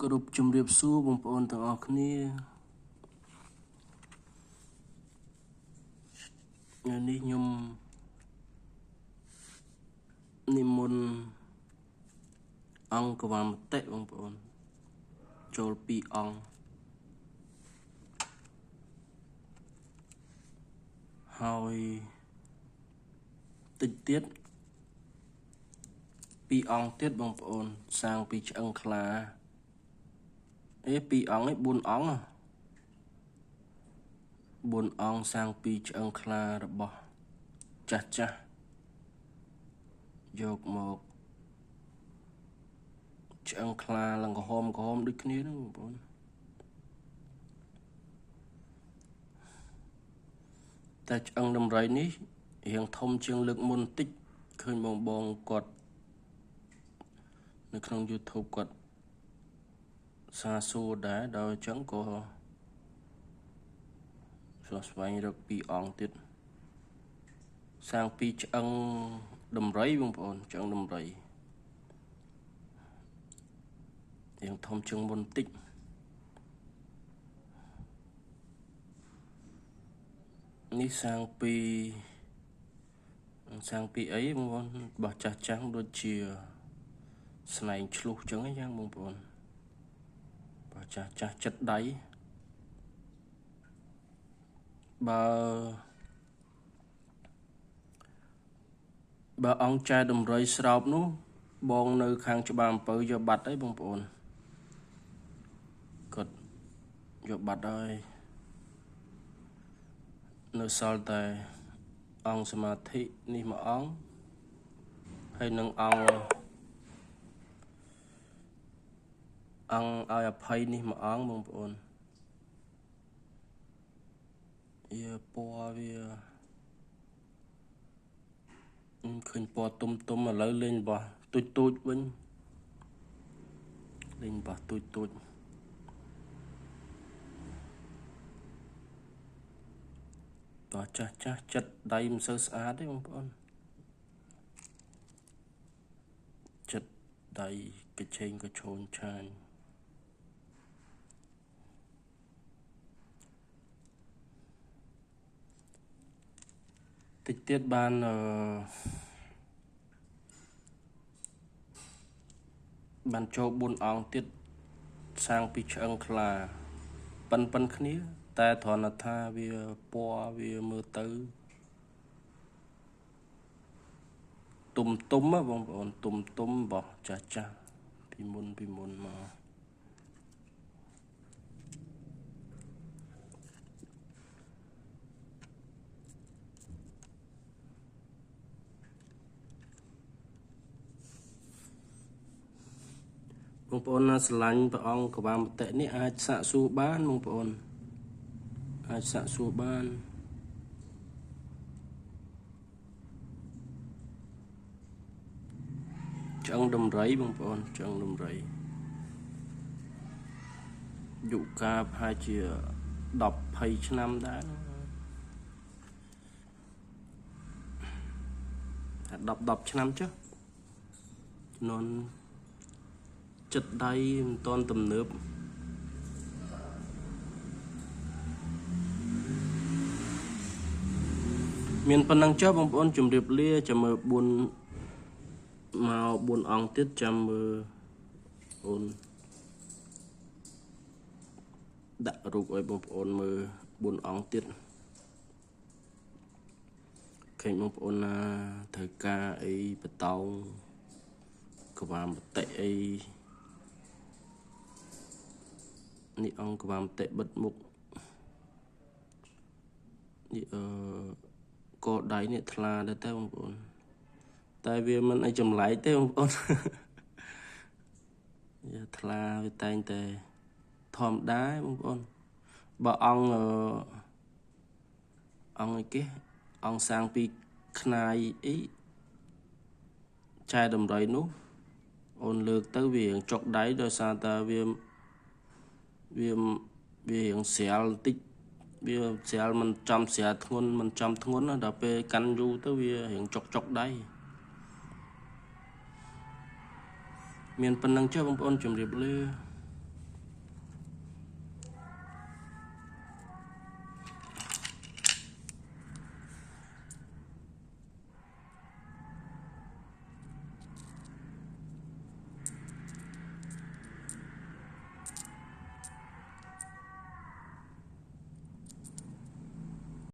គ្រប់ជំរាបសួរបងប្អូនទាំងអស់គ្នាថ្ងៃនេះខ្ញុំនិមន្តអង្គវមតិបងប្អូនចូល2អង្គហើយតិចទៀត2អង្គទៀតបងប្អូនសាងពីឆ្អឹងខ្លាអេ2អង្គឯ4អង្គ4អង្គសាងពីឆ្អឹងខ្លារបស់ចាស់ចាស់យកមកឆ្អឹងខ្លាឡើងក្រហមក្រហមដូចគ្នាហ្នឹងបងប្អូនតែឆ្អឹងដំរីនេះរៀងធំជាងលើកមុនតិចឃើញបងបងគាត់នៅក្នុង YouTube គាត់សាសួរដែរដល់អញ្ចឹងក៏ស្វះស្វែងរកពីអង្គទៀតសាងពីឆ្អឹងដំរីបងប្អូនឆ្អឹងដំរីរៀងធំជាងមុនតិចនេះសាងពីអីបងប្អូនរបស់ចាស់ចាស់ដូចជាស្នែងឆ្លុះចឹងយ៉ាងបងប្អូនបើចាស់ចាស់ចិត្តដៃបើអង្គចែដំរីស្រោបនោះបងនៅខាងច្បារអំពៅយកបាត់អីបងប្អូនគាត់យកបាត់ហើយនៅសល់តែអង្គសមាធិនេះមួយអង្គហើយនឹងអង្គឲ្យអភ័យនេះមួយអង្គបងប្អូនវាពណ៌វាឃើញពណ៌ទុំទុំឥឡូវលេងរបស់ទូចទូចវិញលេងរបស់ទូចទូចតោះចាស់ចាស់ចិត្តដៃមិនសូវស្អាតទេបងប្អូនចិត្តដៃកឆេងកឆូនឆាញតិចទៀតបានបានចូល4អង្គទៀតសាងពីឆ្អឹងខ្លាប៉ិនប៉ិនគ្នាតែគ្រាន់តែថាវាពណ៌វាមើលទៅទុំទុំបងប្អូនទុំទុំរបស់ចាស់ចាស់ពីមុនមកបងប្អូនណាស្រឡាញ់ព្រះអង្គកវាមតិនេះអាចសាកសួរបានបងប្អូនអាចសាកសួរបានឆ្អឹងដំរីបងប្អូនឆ្អឹងដំរីយុកាលប្រហែលជា10 20ឆ្នាំដែរតែ10 10ឆ្នាំចុះចំនួនចិត្តដៃមិនតន់ទំនើបមានប៉ុណ្ណឹងចុះបងប្អូនជម្រាបលាចាំមើល4មក4អង្គទៀតចាំមើលអូនដាក់រូបឲ្យបងប្អូនមើល4អង្គទៀតឃើញបងប្អូនណាត្រូវការអីបតោងក្បាលមតិអីនេះអង្គក្បាលមតិបិទមុខនេះកដៃនេះថ្លាដែរតែបងប្អូនតែវាមិនអីចម្លែកទេបងប្អូនវាថ្លាវាតែងតែធម្មតាបងប្អូនបើអង្គអង្គអីគេអង្គសាងពីខ្នាយអីចែដំរីនោះអូនលើកទៅវារៀងចុកដៃដោយសារតែវារៀងស្រាលបន្តិចវាស្រាលមិនចំស្រាលធ្ងន់មិនចំធ្ងន់ដល់ពេលកាន់យូរទៅវារៀងចុកដៃមានប៉ុណ្្នឹងចុះបងប្អូនជម្រាបលា